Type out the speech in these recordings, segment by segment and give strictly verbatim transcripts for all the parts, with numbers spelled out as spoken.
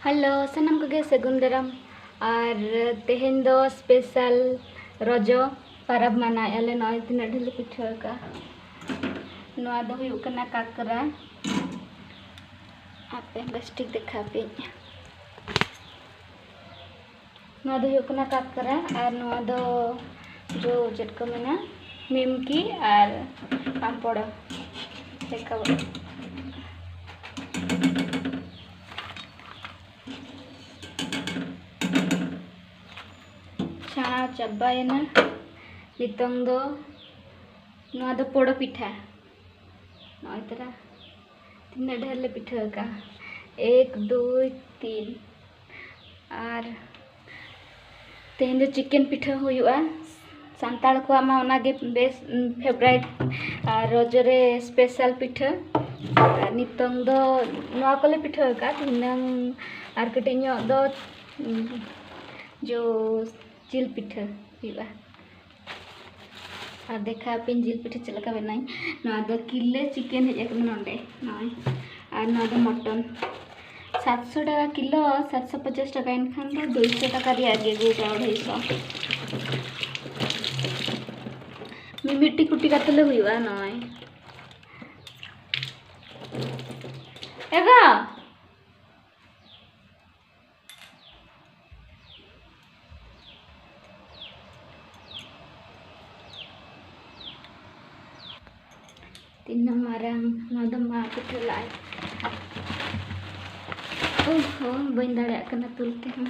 Hello, ᱥᱟᱱᱟᱢ ᱠᱚᱜᱮ ᱥᱟᱹᱜᱩᱱ ᱫᱟᱨᱟᱢ᱾ ᱟᱨ ᱛᱮᱦᱮᱧ ᱫᱚ ᱥᱯᱮᱥᱟᱞ ᱨᱚᱡᱚ ᱯᱟᱨᱟᱵᱽ ᱢᱟᱱᱟᱣᱮᱫᱼᱟ ᱞᱮ᱾ ᱱᱚᱜᱼᱚᱭ ᱛᱤᱱᱟᱹᱜ ᱰᱷᱮᱨ ᱞᱮ ᱯᱤᱴᱷᱟᱹ ᱟᱠᱟᱫᱼᱟ᱾ ᱱᱚᱣᱟ ᱫᱚ ᱦᱩᱭᱩᱜ ᱠᱟᱱᱟ ᱠᱟᱠᱨᱟ᱾ ᱟᱯᱮ ᱵᱮᱥ ᱴᱷᱤᱠ ᱫᱮᱠᱷᱟᱣ ᱯᱮ᱾ ᱱᱚᱣᱟ ᱫᱚ ᱦᱩᱭᱩᱜ ᱠᱟᱱᱟ ᱠᱟᱠᱨᱟ ᱟᱨ ᱱᱚᱣᱟ ᱫᱚ ᱡᱚ ᱪᱮᱫ ᱠᱚ ᱢᱮᱱᱟ, ᱱᱤᱢᱠᱤ ᱟᱨ ᱯᱟᱢᱯᱚᱲ᱾ ᱫᱮᱠᱷᱟᱣ᱾ ᱪᱷᱟᱲᱟᱣ ᱪᱟᱵᱟᱭᱮᱱᱟ᱾ ᱱᱤᱛᱚᱝ ᱫᱚ ᱱᱚᱣᱟ ᱫᱚ ᱯᱚᱲᱚ ᱯᱤᱴᱷᱟᱹ᱾ ᱱᱚᱜᱼᱚᱭ ᱛᱚᱨᱟ ᱛᱤᱱᱟᱹᱜ ᱰᱷᱮᱨ ᱞᱮ ᱯᱤᱴᱷᱟᱹ ᱟᱠᱟᱫᱼᱟ, ᱮᱠ, ᱫᱩᱭ, ᱛᱤᱱ᱾ ᱟᱨ ᱛᱮᱦᱮᱧ ᱫᱚ ᱪᱤᱠᱮᱱ ᱯᱤᱴᱷᱟᱹ ᱦᱩᱭᱩᱜᱼᱟ᱾ ᱥᱟᱱᱛᱟᱲ ᱠᱚᱣᱟᱜ ᱢᱟ ᱚᱱᱟᱜᱮ ᱵᱮᱥ, ᱩᱢ, ᱯᱷᱮᱵᱟᱨᱤᱴ᱾ ᱟᱨ ᱨᱚᱡᱚ ᱨᱮ ᱥᱯᱮᱥᱟᱞ ᱯᱤᱴᱷᱟᱹ᱾ ᱟᱨ ᱱᱤᱛᱚᱝ ᱫᱚ ᱱᱚᱣᱟ ᱠᱚᱞᱮ ᱯᱤᱴᱷᱟᱹ ᱟᱠᱟᱫᱼᱟ᱾ ᱫᱷᱤᱱᱟᱹᱝ ᱟᱨ ᱠᱟᱹᱴᱤᱡ ᱧᱚᱜ ᱫᱚ, ᱩᱢ, ᱡᱚ ᱡᱤᱞ ᱯᱤᱴᱷᱟᱹ ᱦᱩᱭᱩᱜᱼᱟ᱾ ᱟᱨ ᱫᱮᱠᱷᱟᱣ ᱟᱯᱮᱧ ᱡᱤᱞ ᱯᱤᱴᱷᱟᱹ ᱪᱮᱫ ᱞᱮᱠᱟ ᱵᱮᱱᱟᱣᱤᱧ᱾ ᱱᱚᱣᱟ ᱫᱚ ᱠᱤᱞᱳ ᱪᱤᱠᱮᱱ ᱦᱮᱡ ᱟᱠᱟᱱᱟ ᱱᱚᱰᱮ, ᱱᱚᱜᱼᱚᱭ᱾ ᱟᱨ ᱱᱚᱣᱟ ᱫᱚ ᱢᱚᱴᱚᱱ, ᱥᱟᱛᱥᱚ ᱴᱟᱠᱟ ᱠᱤᱞᱳ, ᱥᱟᱛᱥᱚ ᱯᱚᱪᱟᱥ ᱴᱟᱠᱟ, ᱮᱱᱠᱷᱟᱱ ᱫᱚ ᱫᱩᱭᱥᱚ ᱴᱟᱠᱟ ᱨᱮᱭᱟᱜ ᱜᱮ ᱟᱹᱜᱩ ᱠᱟᱜᱼᱟ, ᱟᱹᱲᱟᱹᱭᱥᱚ᱾ ᱢᱤᱢᱤᱫᱴᱤ ᱠᱩᱴᱤ ᱠᱟᱛᱮ ᱞᱮ ᱦᱩᱭᱩᱜᱼᱟ, ᱱᱚᱜᱼᱚᱭ᱾ ᱮᱜᱟ! ᱛᱤᱱᱟᱹᱜ ᱢᱟᱨᱟᱝ ᱱᱚᱣᱟ ᱫᱚ ᱢᱟ ᱯᱤᱴᱷᱟᱹ ᱞᱟᱜᱼᱟᱭ᱾ ᱳᱦᱳ, ᱵᱟᱹᱧ ᱫᱟᱲᱮᱭᱟᱜ ᱠᱟᱱᱟ ᱛᱩᱞ ᱛᱮᱦᱚᱸ᱾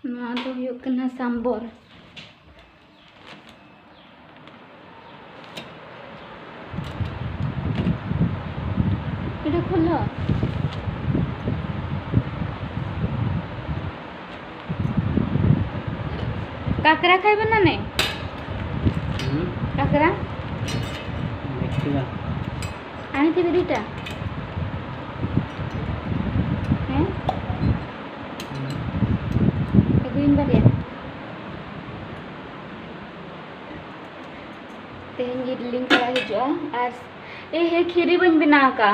ᱱᱚᱣᱟ ᱫᱚ ᱦᱩᱭᱩᱜ ᱠᱟᱱᱟ ᱥᱟᱢᱵᱚᱨ᱾ এটা খুলো। কাঁকড়া খাইবে না নে? হুম? কাঁকড়া? দেখছি না। আনিতে বেরিটা? হ্যাঁ? হুম। এগুইন বাড়িয়া। ᱞᱤᱧ ᱪᱟᱞᱟᱜ ᱦᱤᱡᱩᱜᱼᱟ᱾ ᱟᱨ ᱮ ᱦᱮ, ᱠᱷᱤᱨᱤ ᱵᱟᱹᱧ ᱵᱮᱱᱟᱣ ᱟᱠᱟᱫᱼᱟ᱾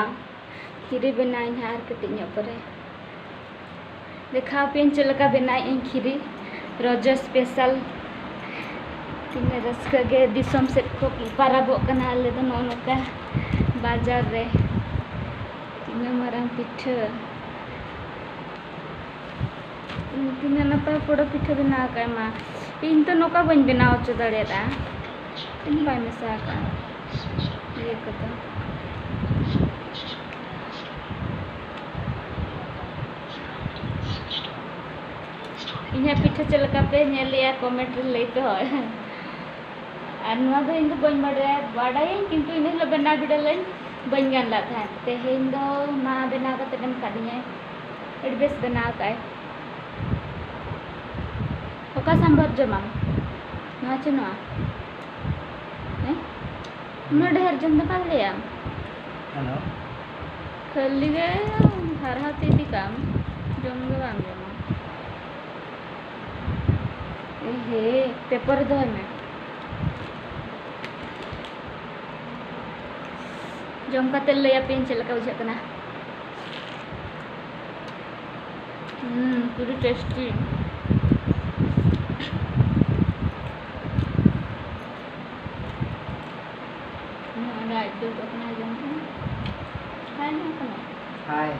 ᱠᱷᱤᱨᱤ ᱵᱮᱱᱟᱣ ᱤᱧ ᱦᱟᱸᱜ ᱟᱨ ᱠᱟᱹᱴᱤᱡ ᱧᱚᱜ ᱯᱚᱨᱮ᱾ ᱫᱮᱠᱷᱟᱣ ᱟᱯᱮᱭᱟᱹᱧ ᱪᱮᱫ ᱞᱮᱠᱟ ᱵᱮᱱᱟᱣ ᱤᱧ ᱠᱷᱤᱨᱤ᱾ ᱨᱚᱡᱚ ᱥᱯᱮᱥᱟᱞ᱾ ᱛᱤᱱᱟᱹᱜ ᱨᱟᱹᱥᱠᱟᱹ ᱜᱮ, ᱫᱤᱥᱚᱢ ᱥᱮᱫ ᱠᱚ ᱯᱟᱨᱟᱵᱚᱜ ᱠᱟᱱᱟ᱾ ᱟᱞᱮ ᱫᱚ ᱱᱚᱜᱼᱚ ᱱᱚᱝᱠᱟ ᱵᱟᱡᱟᱨ ᱨᱮ᱾ ᱛᱤᱱᱟᱹᱜ ᱢᱟᱨᱟᱝ ᱯᱤᱴᱷᱟᱹ᱾ ᱛᱤᱱᱟᱹᱜ ᱱᱟᱯᱟᱭ ᱯᱳᱲᱳ ᱯᱤᱴᱷᱟᱹ ᱵᱮᱱᱟᱣ ᱟᱠᱟᱫ ᱢᱟ᱾ ᱤᱧ ᱛᱚ ᱱᱚᱝᱠᱟ ᱵᱟᱹᱧ ᱵᱮᱱᱟᱣ ᱦᱚᱪᱚ ᱫᱟᱲᱮᱭᱟᱫᱼᱟ᱾ ᱤᱧ ᱵᱟᱭ ᱢᱮᱥᱟ ᱟᱠᱟᱫᱼᱟ ᱤᱭᱟᱹ ᱠᱚᱫᱚ᱾ ᱤᱧᱟᱹᱜ ᱯᱤᱴᱷᱟᱹ ᱪᱮᱫ ᱞᱮᱠᱟ ᱯᱮ ᱧᱮᱞ ᱞᱮᱜᱼᱟ, comment ᱨᱮ ᱞᱟᱹᱭ ᱯᱮ ᱦᱳᱭ᱾ ᱟᱨ ᱱᱚᱣᱟ ᱫᱚ ᱤᱧ ᱫᱚ ᱵᱟᱹᱧ ᱵᱟᱰᱟᱭᱟ, ᱵᱟᱰᱟᱭᱟᱹᱧ ᱠᱤᱱᱛᱩ ᱤᱱᱟᱹ ᱦᱤᱞᱳᱜ ᱵᱮᱱᱟᱣ ᱵᱤᱰᱟᱹᱣ ᱞᱟᱹᱧ ᱵᱟᱹᱧ ᱜᱟᱱ ᱞᱮᱫ ᱛᱟᱦᱮᱸᱫ᱾ ᱛᱮᱦᱮᱧ ᱫᱚ ᱢᱟ ᱵᱮᱱᱟᱣ ᱠᱟᱛᱮᱫ ᱮᱢ ᱠᱟᱫᱤᱧᱟᱭ, ᱟᱹᱰᱤ ᱵᱮᱥ ᱵᱮᱱᱟᱣ ᱠᱟᱜᱼᱟᱭ᱾ ᱚᱠᱟ ᱥᱟᱢᱵᱟᱨ ᱡᱚᱢᱟᱢ? ᱱᱚᱣᱟ ᱪᱮ ᱱᱚᱣᱟ? ᱦᱮᱸ? ᱩᱱᱟᱹᱜ ᱰᱷᱮᱨ ᱡᱚᱢ ᱫᱚ ᱵᱟᱝ ᱞᱟᱹᱭᱟ᱾ ᱦᱮᱞᱳ᱾ ᱠᱷᱟᱹᱞᱤ ᱜᱮ ᱦᱟᱨᱦᱟᱣ ᱛᱮ ᱤᱫᱤ ᱠᱟᱜ ᱟᱢ, ᱡᱚᱢ ᱜᱮ ᱵᱟᱢ ᱡᱚᱢᱟ᱾ ᱮ ᱦᱮ, ᱯᱮᱯᱟᱨ ᱨᱮ ᱫᱚᱦᱚᱭ ᱢᱮ᱾ ᱡᱚᱢ ᱠᱟᱛᱮ ᱞᱟᱹᱭ ᱟᱯᱮᱭᱟᱹᱧ ᱪᱮᱫ ᱞᱮᱠᱟ ᱵᱩᱡᱷᱟᱹᱜ ᱠᱟᱱᱟ᱾ ᱦᱩᱸ, ᱯᱩᱨᱟᱹ tasty᱾ ᱱᱚᱣᱟ ᱫᱚ ᱟᱡ ᱫᱩᱲᱩᱵ ᱟᱠᱟᱱᱟ, ᱡᱚᱢ ᱠᱟᱱᱟ᱾ ᱦᱟᱭ ᱢᱮ ᱠᱟᱱᱟ᱾ ᱦᱟᱭ᱾